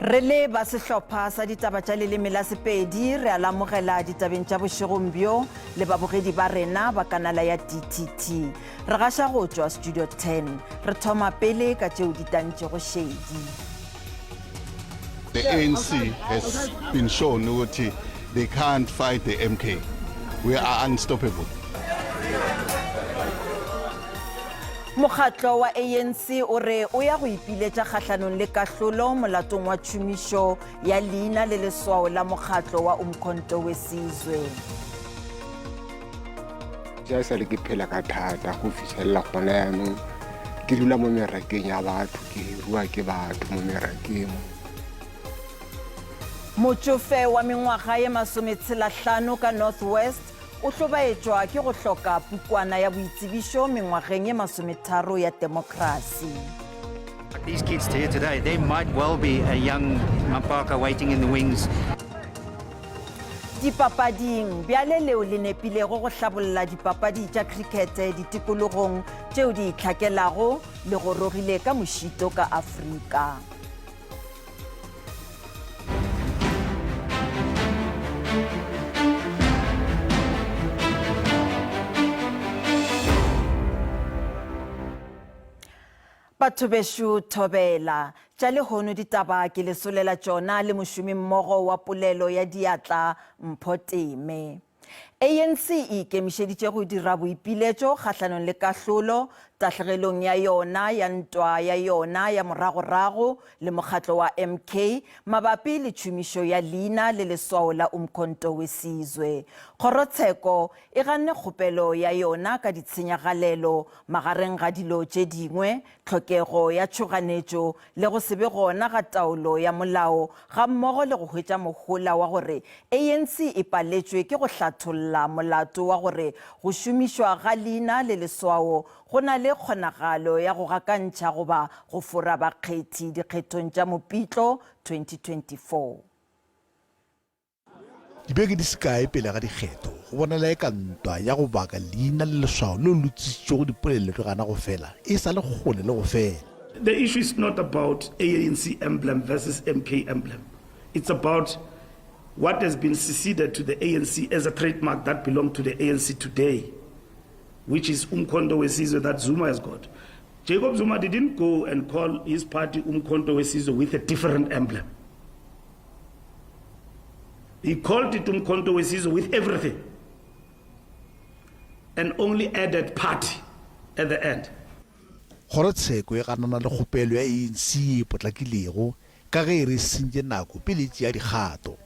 Re le ba sehlopha sa ditaba tša leleme la Sepedi re a lamogela ditabeng tša bošegong bjo le babogedi ba rena ba kanala ya DTT. Re gaša go tšwa Studio 10. Re thoma pele ka tšeo di tantšego šedi. The ANC has been shown ukuthi they can't fight the MK. We are unstoppable. Mokgatlo wa ANC o re o ya go ipiletša kgahlanong le kahlolo molatong wa tšhomišo ya leina le leswao la mokgatlo wa Umkhonto we Sizwe. Ja sa le ke phela ka thata go fitlhelela gona yaanong ke dula mo merakeng ya batho ke hirwa ke batho mo merakeng. Motšofe wa mengwaga ye masometshelahlano ka North West o hlobaetšwa ke go hloka pukwana ya boitsebišo mengwageng ye masometharo ya temokrasi. These kids here today, there might well be a young Mampaka waiting in the wings. Dipapading, bjale leo le nepilego go hlabolla dipapadi tša khrikete ditikologong tšeo di itlhakelago le gorogile ka mošito ka Afrika. Batho bešo thobela. Tša lehono ditaba ke le solela tšona le mošomimmogo wa polelo ya diatla Mpho Teme. ANC e ikemišeditše go dira boipiletšo kgahlanong le kahlolo tahlegelong ya yona ya ntwa ya yona ya moragorago le mokgatlo wa MK mabapi le tšhomišo ya leina le leswao la Umkhonto we Sizwe. Kgorotsheko e ganne kgopelo ya yona ka ditshenyagalelo magareng ga dilo tše dingwe, tlhokego ya tšhoganetšo le go se be gona ga taolo ya molao gammogo le go hwetša mohola wa gore ANC e paletšwe ke go hlatholla molato wa gore go šomišwa ga leina le leswao go na le kgonagalo ya go gakantšha goba go fora bakgethi dikgethong tša Mopitlo 2024. Dibeke di se kae pele ga dikgetho, go bonala eka ntwa ya go baka leina le leswao leo le utswisitšwego dipolelo di gana go fela e sa le kgole le go fela. The issue is not about ANC emblem versus MK emblem. It's about what has been seceded to the ANC as a trademark that belonged to the ANC today, which is Umkhonto weSizwe that Zuma has got. Jacob Zuma didn't go and call his party Umkhonto weSizwe with a different emblem. He called it Umkhonto weSizwe with everything and only added party at the end. Kgorotsheko e ganana le kgopelo ya ANC ye e potlakilego ka ge e re e sentše nako pele e tšea dikgato.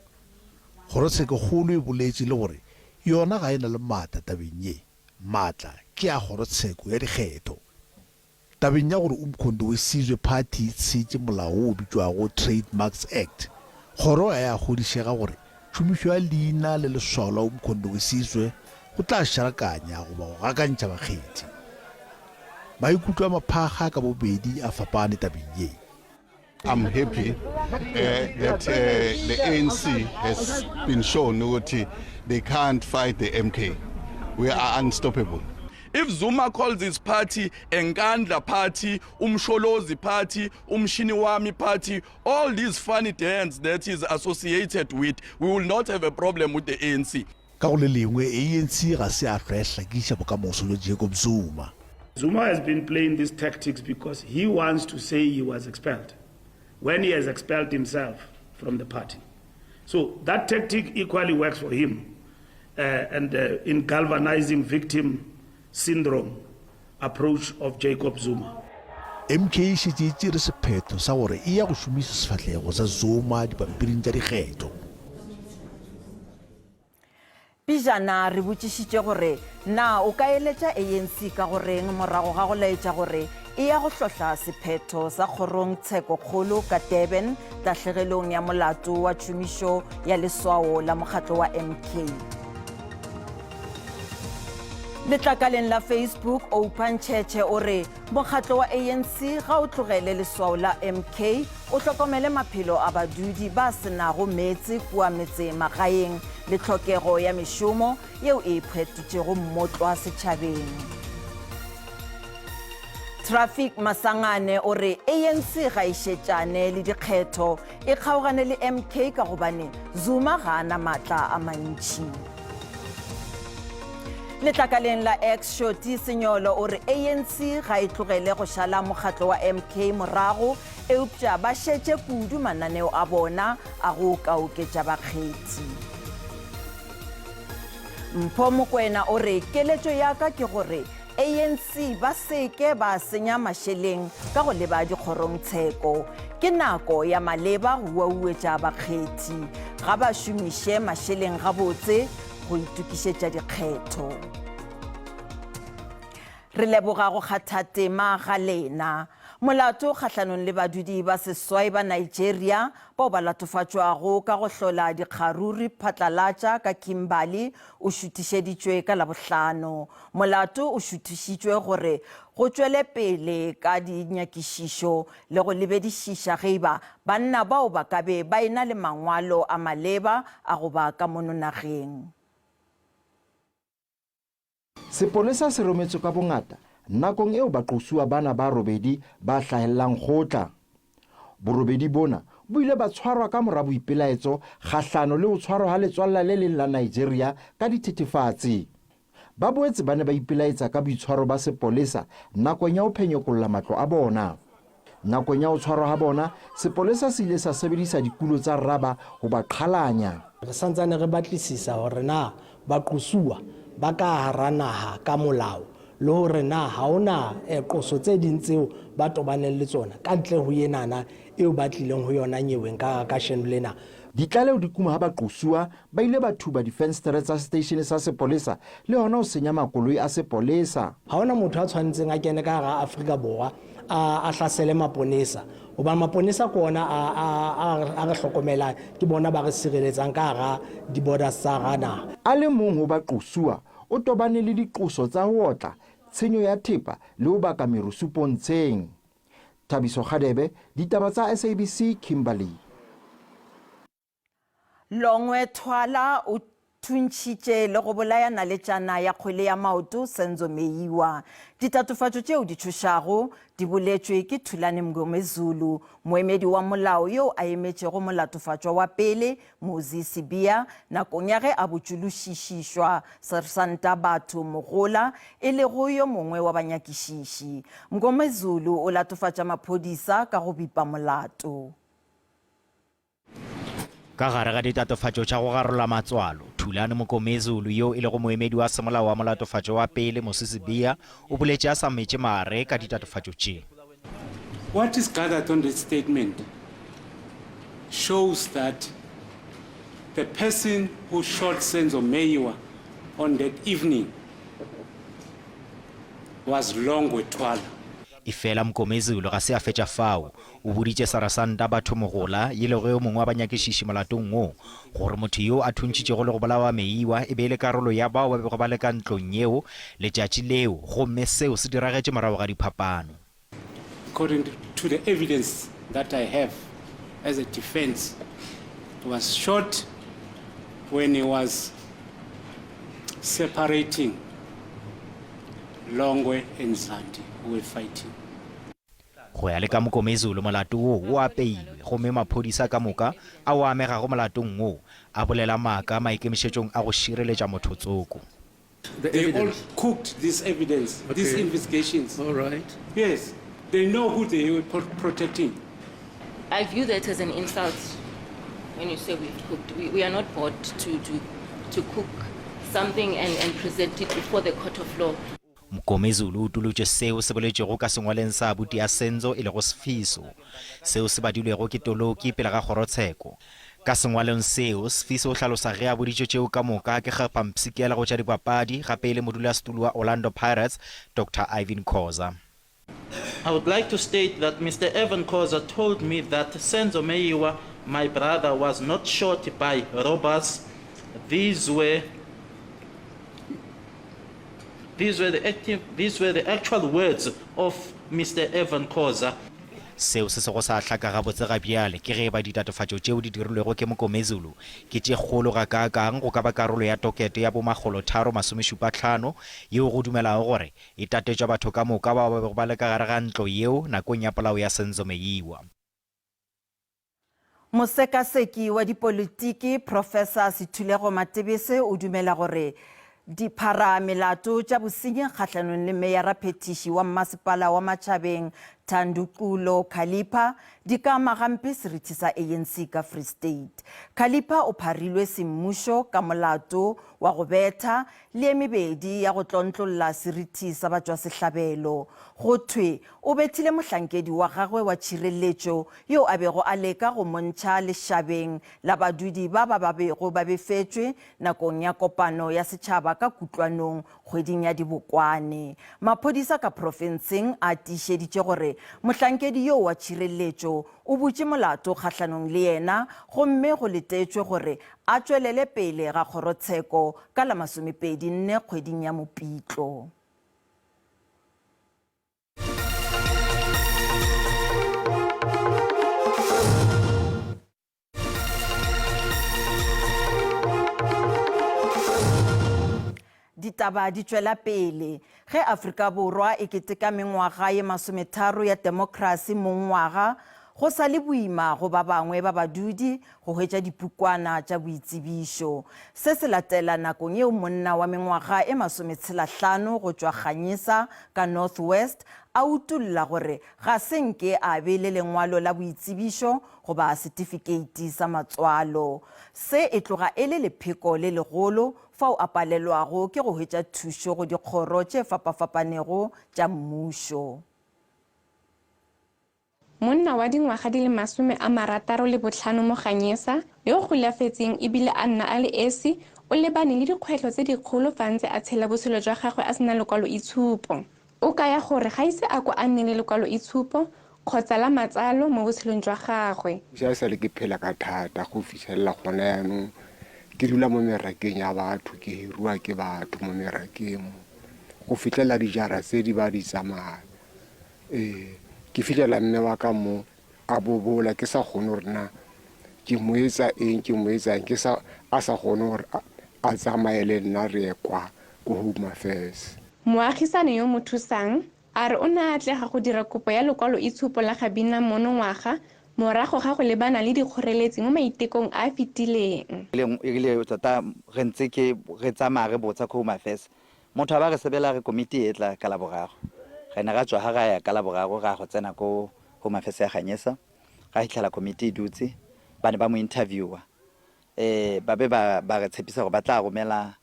Kgorotshekokgolo e boletše le gore yona ga e na le maatla tabeng ye, maatla ke a kgorotsheko ya dikgetho. Tabeng ya gore Umkhonto we Sizwe Party e tshetše molao wo o bitšwago Trade Marks Act, kgoro ga ya kgodišega gore tšhomišo ya leina le leswao la Umkhonto we Sizwe go tla šarakanya goba go gakantšha bakgethi. Maikutlo a maphakga ka bobedi a fapane tabeng ye. I'm happy uh, that uh, the ANC has been shown ukuthi they can't fight the MK. We are unstoppable. If Zuma calls his party Nkandla party, Umsholozi party, Umshini Wami party, all these funny dance that is associated with, we will not have a problem with the ANC. Ka go le lengwe, ANC ga se ya hlwa e hlakiša bokamoso bja Jacob Zuma. Zuma has been playing these tactics because he wants to say he was expelled when he has expelled himself from the party. So that tactic equally works for him uh, and uh, in galvanizing victim syndrome approach of Jacob Zuma. MK e šetše e tšere sephetho sa gore e ya go šomiša sefahlego sa Zuma dipampiring tša dikgetho. Pejana re botšišitše gore na o ka eletša ANC ka go reng morago ga go laetša gore e ya go hlohla sephetho sa kgorong tshekokgolo ka Durban tahlegelong ya molato wa tšhomišo ya leswao la mokgatlo wa MK. Letlakaleng la Facebook, Oupa Ncheche o re mokgatlo wa ANC ga o tlogele leswao la MK, o hlokomele maphelo a badudi ba se nago meetse kua metsemagaeng le tlhokego ya mešomo yeo e iphwetotšego mmotlwa setšhabeng. Traffic Masangane o re ANC ga e šetšane le dikgetho, e kgaogane le MK ka gobane Zuma ga a na maatla a mantši. Letlakaleng la X, Shoti Senyolo o re ANC ga e tlogele go šala mokgatlo wa MK morago, eupša ba šetše kudu mananeo a bona a go okaoketša bakgethi. Mpho Mokwena o re keletšo ya ka ke gore ANC ba seke ba senya mašeleng ka go leba dikgorongtsheko. Ke nako ya maleba go uauetša bakgethi. Ga ba šomiše mašeleng gabotse go itokišetša dikgetho. Re leboga go kgatha tema ga lena. Molato kgahlanong le badudi ba seswai ba Nigeria bao ba latofatšwago ka go hlola dikgaruri phatlalatša ka Kimberley o šuthišeditšwe ka Labohlano. Molato o šuthišitšwe gore go tšwele pele ka dinyakišišo le go lebedišiša ge e ba banna bao ba ka be ba e-na le mangwalo a maleba a go ba ka mono nageng. Sepolesa se rometswe ka bongata nakong eo baqosuwa bana ba robedi ba hlahellang kgotla. Borobedi bona bo ile ba tshwarwa ka mora boipelaetso kgahlano le ho tshwarwa ha letswalla le leng la Nigeria ka dithethefatsi. Ba boetse ba ne ba ipelaetsa ka boitshwaro ba sepolesa nakong ya ho phenyekolla matlo a bona. Nakong ya ho tshwarwa ha bona, sepolesa se ile sa sebedisa dikulo tsa raba ho ba qhalanya. Re santsane re batlisisa hore na baqosuwa ba ka hara naha ka molao le hore na ha ho na qoso tse ding tseo ba tobaneng le tsona ka ntle ho enana eo ba tlileng ho yona nyeweng ka kasheno lena. Ditlaleho di kuma ha baqosuwa ba ile ba thuba difenstere tsa seteishene sa sepolesa le hona ho senya makoloi a sepolesa. Ha hona motho a tshwanetseng a kene ka hara Afrika Borwa a a hlasele maponesa hobane maponesa ke ona a a a re hlokomelang, ke bona ba re sireletsang ka hara di-borders tsa hara naha. A le mong ho baqosuwa o tobane le diqoso tsa ho otla, tshenyo ya thepa le ho baka merusu pontsheng. Thabiso Kgadebe, Ditaba tsa SABC, Kimberley. Longwe Thwala o thuntšhitše le go bolaya naletšana ya kgwele ya maoto Senzo Meyiwa. Ditatofatšo tšeo di tšhošago di boletšwe ke Thulani Mngomezulu, moemedi wa molao yo a emetšego molatofatšwa wa pele, Muzi Sibiya, nakong ya ge a botšološišišwa Sersanta Batho Mogola, e lego yo mongwe wa banyakišiši. Mngomezulu o latofatša maphodisa ka go bipa molato. Ka gare ga ditatofatšo tša go garola matswalo, Thulani Mngomezulu yo e lego moemedi wa semolao wa molatofatšo wa pele, Muzi Sibiya, o boletše a sa metše mare ka ditatofatšo tše. What is gathered on this statement shows that the person who shot Senzo Meyiwa on that evening was Longwe Twala. Efela Mngomezulu ga se a fetša fao. O boditše Sarasanta Batho Mogola, ye lego yo mongwe wa banyakišiši molatong wo, gore motho yo a thuntšhitšego le go bolawa Meyiwa e be e le karolo ya bao ba bego ba le ka ntlong yeo letšatši leo gomme seo se diragetše morago ga diphapano. According to the evidence that I have as a defense, he was shot when he was separating Longwe and Zandi who were fighting. Go ya le ka Mngomezulu, molato wo o apeilwe gomme maphodisa ka moka ao a amegago molatong wo a bolela maaka maikemišetšong a go šireletša motho tsoko. The They all cooked this evidence, okay. these investigations. All right. Yes, they know who they were protecting. I view that as an insult when you say we've cooked. We, we are not bought to, to, to cook something and, and present it before the court of law. Mngomezulu o utolotše seo se boletšwego ka sengwaleng sa abuti ya Senzo e lego Sfiso, seo se badilwego ke toloki pele ga kgorotsheko. Ka sengwalong seo, Sfiso o hlalosa ge a boditšwe tšeo ka moka ke kgapampshikela go tša dipapadi gape e le modulasetulo wa Orlando Pirates, Doctor Irvin Khoza. I would like to state that Mister Irvin Khoza told me that Senzo Meyiwa, my brother, was not shot by robbers. These were These were the active, these were the actual words of Mister Irvin Khoza. Seo se sego sa hlaka gabotse ga bjale ke ge e ba ditatofatšo tšeo di dirilwego ke Mngomezulu ke tše kgolo gakaakang go ka ba karolo ya tokete ya bomakgolotharo masomešupahlano yeo go dumelago gore e tatetšwa batho ka moka bao ba bego ba le ka gare ga ntlo yeo nakong ya polao ya Senzo Meyiwa. Mosekaseki wa dipolitiki Professor Sethulego Matebese o dumela gore diphara melato tša bosenyi kgahlanong le meyara-phethiši wa mmasepala wa Matšhabeng Thanduxulo Khalipha di ka ama gampe serithi sa ANC ka Free State. Khalipha o pharilwe semmušo ka molato wa go betha le ye mebedi ya go tlontlolla seriti sa batšwasehlabelo. Go thwe o bethile mohlankedi wa gagwe wa tšhireletšo yo a bego a leka go mo ntšha lešabeng la badudi ba ba ba bego ba befetšwe nakong ya kopano ya setšhaba ka Kutlwanong kgweding ya Dibokwane. Maphodisa ka profenseng a tiišeditše gore mohlankedi yoo wa tšhireletšo o butše molato kgahlanong le yena gomme go letetšwe gore a tšwelele pele ga kgorotsheko ka la masomepedi nne kgweding ya Mopitlo. Ditaba di tšwela pele ge Afrika Borwa e keteka mengwaga ye masometharo ya temokrasi mongwaga, go sa le boima go ba bangwe ba badudi go hwetša dipukwana tša boitsebišo. Se se latela nakong yeo monna wa mengwaga e masometshelahlano go tšwa Ganyesa ka North West a utolla gore ga se nke a be le lengwalo la boitsebišo goba setifikeiti sa matswalo. Se e tloga e le lepheko le legolo fao a palelwago ke go hwetša thušo go dikgoro tše fapafapanego tša mmušo. Monna wa dingwaga di le 65 mo Ganyesa, yo o golafetseng e bile a nna a le esi, o lebane le dikgwetlho tse dikgolo fa a ntse a tshela botshelo jwa gagwe a sena lekwaloitshupo. O kaya gore ga ise a ko a nne le lekwaloitshupo kgotsa la matsalo mo botshelong jwa gagwe. Ga e sa le ke phela ka thata go fitlhelela gona jaanong ke dula mo merakeng ya batho, ke hiriwa ke batho mo merakeng mo go fitlhelela dijara tse di ba di tsamaya. Ee, ke fitlhela mme wa ka mo a bobola ke sa kgone gore na ke mo etsa eng ke mo etsa eng ke sa a sa kgone gore a tsamaye le nna re ye kwa ko Home Affairs. Moagisani yo mo thusang a re o ne a atlega go dira kopo ya lekwaloitshupo la Gabina monongwaga morago ga go lebana le dikgoreletsi mo maitekong a a fetileng. E rile tota re ntse ke re tsamaya re botsa ko Home Affairs, motho a ba re sebela a re komiti e tla ka Laboraro. Re ne ra tswa ga ra ya ka Laboraro ra go tsena ko Home Affairs ya Ganyesa, ra fitlhela komiti e dutse, ba ne ba mo interviewer, ba be ba ba re tshepisa gore ba tla romela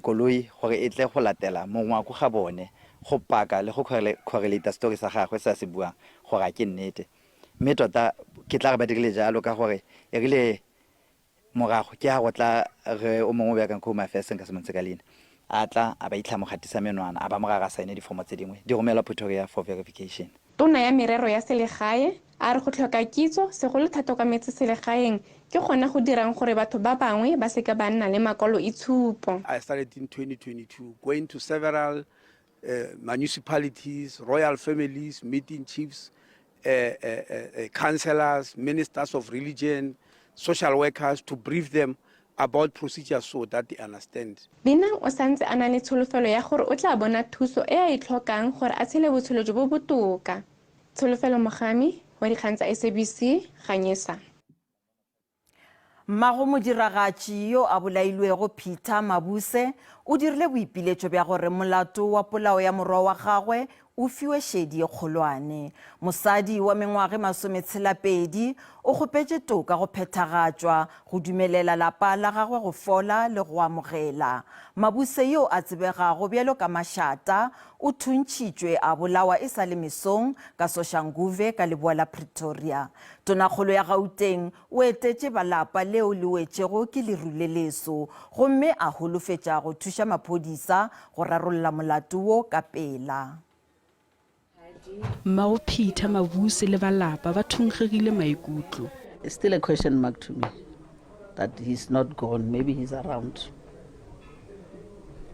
koloi gore e tle go latela mongwako ga bone go paka le go correlate story sa gagwe se a se buang gore a ke nnete. Mme tota ke tla re ba dirile jalo ka gore e rile morago ke ha go tla rre o mongwe o berekang ko Home Affairs nka se mo ntshe ka leina a tla a ba itlha mo gatisa menwana a ba mo raya a saene difomo tse dingwe di romelwa Pretoria for verification. Tona ya Merero ya Selegae a re go tlhoka kitso, segolo thata kwa metseselegaeng, ke gone go dirang gore batho ba bangwe ba seka ba nna le makwaloitshupo. I started in 2022 going to several uh, municipalities, royal families, meeting chiefs, uh, uh, uh, councillors, ministers of religion, social workers to brief them about procedures so that they understand. Binang o santse a na le tsholofelo ya gore o tla bona thuso e a e tlhokang gore a tshele botshelo jo bo botoka. Tsholofelo Mogami, wa dikgang tsa SABC, Ganyesa. Mmago modiragatši yo a bolailwego Peter Mabuse o dirile boipiletšo bja gore molato wa polao ya morwa wa gagwe o fiwe šedi ye kgolwane. Mosadi wa mengwaga e masometshelapedi o kgopetše toka go phethagatšwa go dumelela lapa la gagwe go fola le go amogela. Mabuse yo a tsebegago bjalo ka Mashata o thuntšhitšwe a bolawa e sa le mesong ka Soshanguve ka leboa la Pretoria. Tonakgolo ya Gauteng o etetše ba lapa leo le wetšego ke leru le leso gomme a holofetša go thuša maphodisa go rarolla molato wo ka pela. Mmago Peter Mabuse le ba lapa ba thunkgegile maikutlo. It's still a question mark to me that he's not gone, maybe he's around.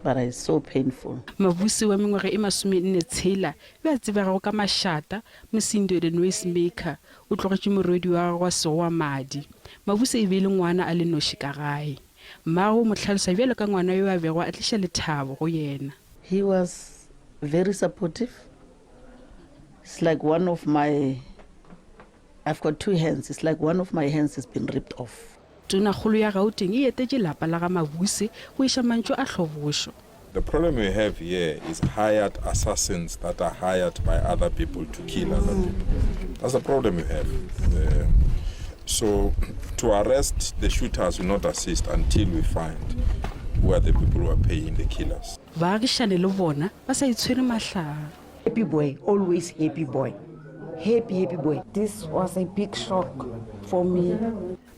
But it's so painful. Mabuse wa mengwaga e masomenne tshela, yo a tsebegago ka mašata, Mosindo the Noisemaker, o tlogetše morwedi wa gagwe wa sego wa madi. Mabuse e be e le ngwana a le noši ka gae. Mmagwe o mo hlalosa bjalo ka ngwana yo a bego a tliša lethabo go yena. He was very supportive. It's like one of my, I've got two hands, it's like one of my hands has been ripped off. Tonakgolo ya Gauteng e etetše lapa la ga Mabuse go iša mantšu a hlobošo. The problem we have here is hired assassins that are hired by other people to kill other people. That's the problem we have. Uh, so to arrest the shooters will not assist until we find who are the people who are paying the killers. Baagišane le bona ba sa itshwere mahlaa. Happy boy, always happy boy. Happy, happy boy. This was a big shock for me.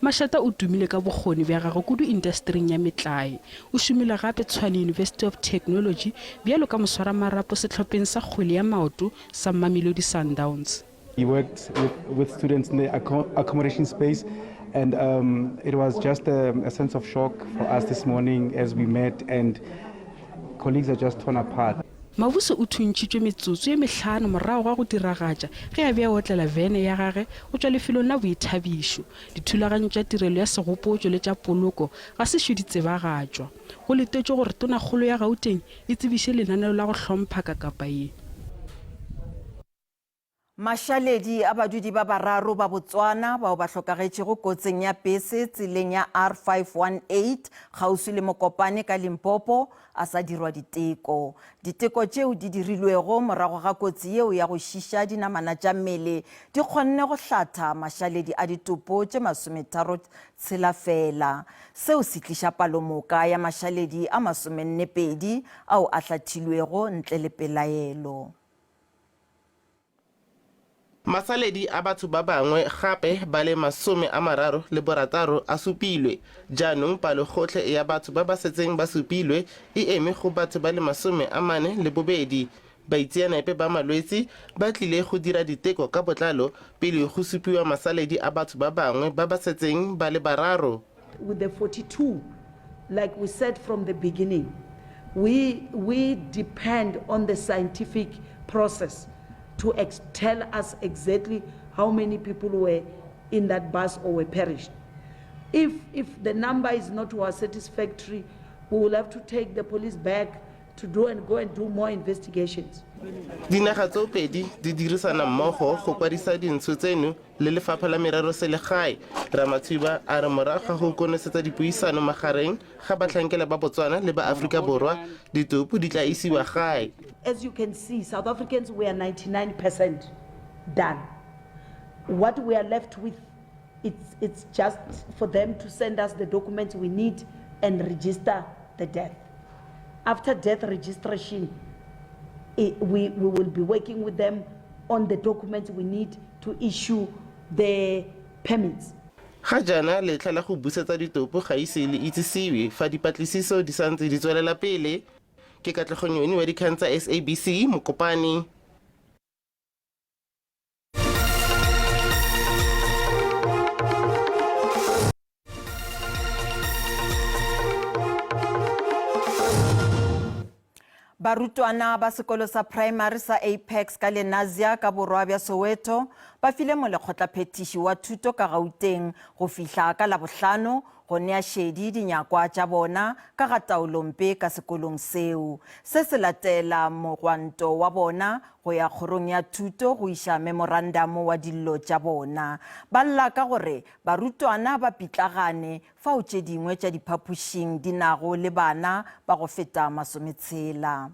Mashata o tumile ka bokgoni bja gagwe kudu intastering ya metlae. O šomile gape Tshwane University of Technology bjalo ka moswaramarapo sehlopheng sa kgwele ya maoto sa Mamelodi Sundowns. He worked with, with students in the accommodation space and um, it was just a, a sense of shock for us this morning as we met and colleagues are just torn apart. Mabuse o thuntšhitšwe metsotso ye mehlano morago ga go diragatša ge a be a otlela vene ya gage go tšwa lefelong la boithabišo. Dithulaganyo tša tirelo ya segopotšo le tša poloko ga se šo di tsebagatšwa. Go letetšwe gore Tonakgolo ya Gauteng e tsebiše lenaneo la go hlompha kakapa ye. Mašaledi a badudi ba bararo ba Botswana bao ba hlokagetšego kotsing ya pese tseleng ya R518 kgauswi le Mokopane ka Limpopo a sa dirwa diteko. Diteko tšeo di dirilwego morago ga kotsi yeo ya go šiša dinamana tša mmele di kgonne go hlatha mašaledi a ditopo tše masometharotshela feela. Seo se tliša palomoka ya mašaledi a masomennepedi ao a hlathilwego ntle le pelaelo. Masaledi a batho ba bangwe gape ba le 36 a supilwe. Jaanong palo gotlhe ya batho ba ba setseng ba supilwe e eme go batho ba le 42. Baitseanape ba malwetsi ba tlile go dira diteko ka botlalo pele go supiwa masaledi a batho ba bangwe ba ba setseng ba le bararo. With the 42, like we said from the beginning, we, we depend on the scientific process to ex- tell us exactly how many people were in that bus or were perished. If, if the number is not to our satisfactory, we will have to take the police back to do and go and do more investigations. Dinaga tsoopedi di dirisana mmogo go kwadisa dintsho tseno le Lefapha la Merero Selegae. Ramathuba a re morago ga go konosetsa dipuisano magareng ga batlhankela ba Botswana le ba Aforika Borwa, ditopo di tla isiwa gae. As you can see, South Africans we are 99% done. What we are left with, it's, it's just for them to send us the documents we need and register the death. After death registration, it, we, we will be working with them on the documents we need to issue the permits. Ga jaana letlha la go busetsa ditopo ga ise le itsisiwe fa dipatlisiso di santse di tswelela pele. Ke Katlego Nyoni wa dikgang tsa SABC, Mokopane. Barutwana ba sekolo sa primary sa Apex ka Lenasia ka borwa bja Soweto ba file molekgotlaphethiši wa thuto ka Gauteng go fihla ka Labohlano go nea šedi dinyakwa tša bona ka ga taolompe ka sekolong seo. Se se latela mogwanto wa bona go ya kgorong ya thuto go iša memorandamo wa dillo tša bona. Ba lla ka gore Barutwana ba pitlagane fao tše dingwe tša diphapošing di nago le bana ba go feta masometshela.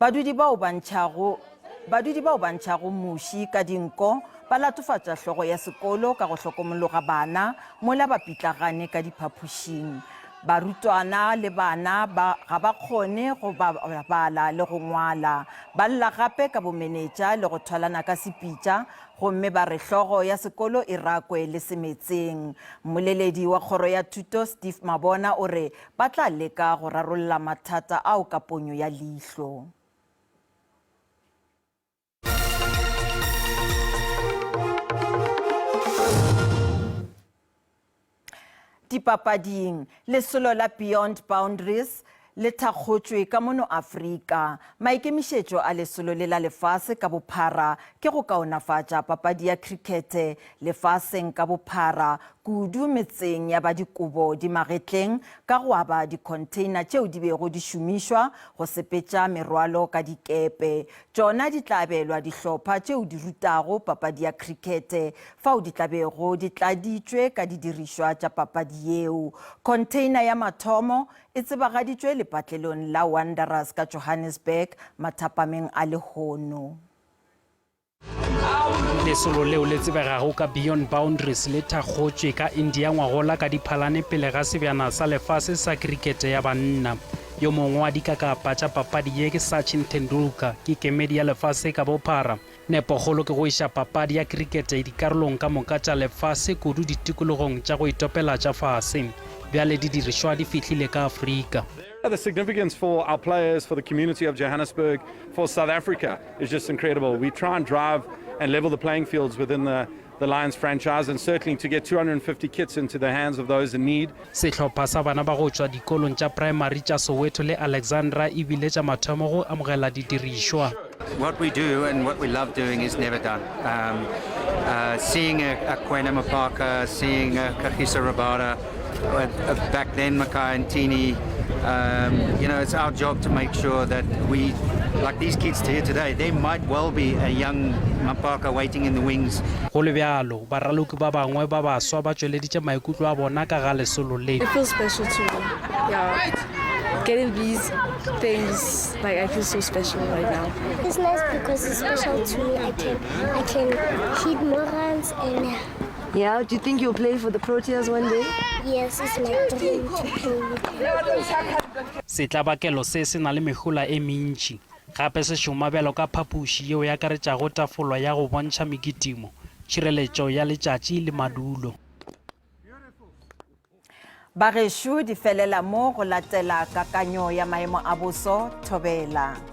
Badudi bao ba ntšhago Badudi bao ba ntšhago muši ka dinko ba latofatša hlogo ya sekolo ka go hlokomologa bana mola ba pitlagane ka diphapošing. Barutwana le bana ba ga ba kgone go bala le go ngwala. Ba lla gape ka bomenetša le go thwalana ka sepitša Gomme ba re hlogo ya sekolo e rakwe le semetseng. Mmoleledi wa kgoro ya thuto Steve Mabona o re ba tla leka go rarolla mathata ao ka ponyo ya leihlo. Dipapading, lesolo la Beyond Boundaries. Le thakgotšwe ka mono Afrika. Maikemišetšo a lesolo le la lefase ka bophara ke go kaonafatša papadi ya khrikhethe lefaseng ka bophara, kudu metseng ya ba dikobo di magetleng ka go aba dikhontheina tšeo di bego di šomišwa go sepetša merwalo ka dikepe. Tšona di tla abelwa dihlopha tšeo di rutago papadi ya khrikhethe fao di tla bego di tladitšwe ka didirišwa tša papadi yeo. Khontheina ya mathomo E tsebagaditšwe lepatlelong la Wanderers ka Johannesburg mathapameng a lehono. Lesolo leo le tsebegago ka Beyond Boundaries le thakgotšwe ka India ngwagola ka Diphalane pele ga sebjana sa lefase sa krikete ya banna. Yo mongwe wa dikakapa tša papadi ye ke Sachin Tendulkar, ke kemedi ya lefase ka bophara. Nepokgolo ke go iša papadi ya krikete dikarolong ka moka tša lefase, kudu ditikologong tša go itopela tša fase. Bjale didirišwa di fihlile ka Afrika. The significance for our players, for the community of Johannesburg, for South Africa is just incredible. We try and drive and level the playing fields within the, the Lions franchise and certainly to get 250 kits into the hands of those in need. Sehlopha sa bana ba go tšwa dikolong tša praemari tša Soweto le Alexandra e bile tša mathomo go amogela didirišwa. What we do and what we love doing is never done. Um, uh, seeing a, a Kwena Maphaka, seeing a Kagiso Rabada, uh, uh, back then Makhaya Ntini, um, you know, it's our job to make sure that we, like these kids here today, there might well be a young Maphaka waiting in the wings. Go le bjalo, baraloki ba bangwe ba baswa ba tšweleditše maikutlo a bona ka ga lesolo le. It feels special to me. Yeah. Getting these things, like I feel so special right now. It's nice because it's special to me. I can I can hit more runs and Yeah, do you think you'll play for the Proteas one day? Yes, it's my dream to play with them. Setlabakelo se se na le mehola e mentši. Gape se šoma bjalo ka phapoši yeo e akaretšago tafola ya go bontšha mekitimo, tšhireletšo ya letšatši le madulo. Bagešo di felela mo go latela kakanyo ya maemo a boso thobela.